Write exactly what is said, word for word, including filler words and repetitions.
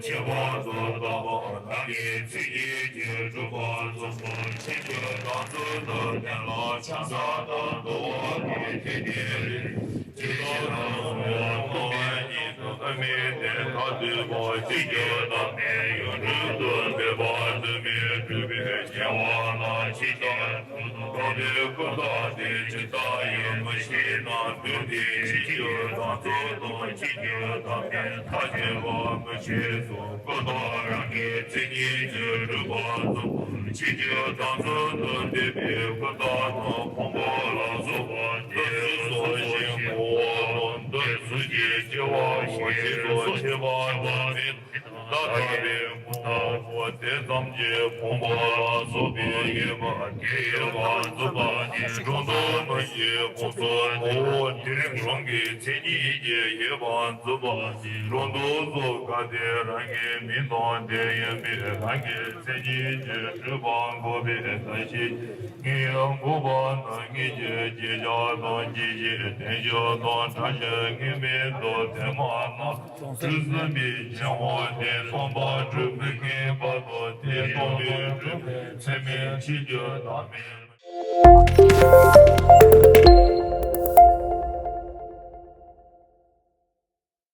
ཁྱད་པར་དུ་བཏགས་པ་རང་གི་མཚན་ཉིད་ཀྱིས་གྲུབ་པ་གཙོ་བོར་ཆོས་ཀྱི་བདག་འཛིན་དུ་བསྟན་ལ། ཆང་ས་དང་དུ་བ་གི་ཐིག་ཐིག་རེ་ཇི་ལྟར་སྣང་བ་སྟོང་པ་ཉིད་དུ་ཨ་མི་དེ་ཐ་དད་པ་གཅིག་གི་བདག་མེད་ཡུལ་དྲུག་ཏུ་འབད་པ་རྫུན་མས་གྲུབ་པའི་སྐྱེ་བ་ལ་ཆོས་ཀྱི་བདག་འཛིན་དུ་བཏགས་པའི་ཀུན་བཏགས་དེ་ཇི་ལྟར་ཡང་མི་ཤེས་ན། དོན་དེ་ཆོས་ཀྱི་བདག་འཛིན་དང་ཆོས་ཀྱི་བདག་མེད་ཐ་དད་པ་མི་ཕྱེད་སོགས། ཀུན་བཏགས་རང་གི་མཚན་ཉིད་ཀྱིས་གྲུབ་པ་གཙོ་བོར་ཆོས་ཀྱི་བདག་འཛིན་དུ་འདོད་པའི་ཀུན་བཏགས་དང་ཕུང་པོ་ལ་སོགས་པ་དེ་སོ་སོར་ཞེན་དགུ་པོ་དང་འདོད་གཟུགས་ཀྱི་སྐྱེ་བ་ཞེས་སོགས་ཕྱེད་པ་དང་ནི། ད་ལྟ་བའི་ཀུན་བཏགས་པོ་དེ་ཙམ་གྱིས་ཕུང་པོ་ལ་སོགས་པའི་དབྱེ་བ་དེ་ཡོད་པར་རྫུན་པ་ནི་སྒྲོ་འདོགས་མི་འགྱེད། ཁོང་ཚོ་ངོ་བོ་དེ་རིང་རང་གི་མཚན་ཉིད་ཀྱིས་དབྱེ་བར་རྫུན་པ་ནི་སྒྲོ་འདོགས་སོ། གལ་ཏེ་རང་གི་མིང་དང་དེ་ཡིན་པས་རང་གི་མཚན་ཉིད་ཀྱིས་གྲུབ་པ་འགོག་པའི་ཟླ་ཕྱེད་ཉིད་འགོག་པ་ན། ཉིད་ཀྱི་གཅོད་བྱ་དང་སྐྱེད་བྱེད་བརྟན་བྱེད་དང་བྲལ་བྱེད་ངེས་མེད་དུ་དེ་མ་ན། དུས་གསུམ་པའི་སྐྱེ་བོ་དེ་སྟོང་པར་གྲུབ་མི་ངེས་པ་དང་། དེ་སྟོང་པར་གྲུབ་པའི་ཚད་མས་ཆོས་ཀྱི་བདག་མེད།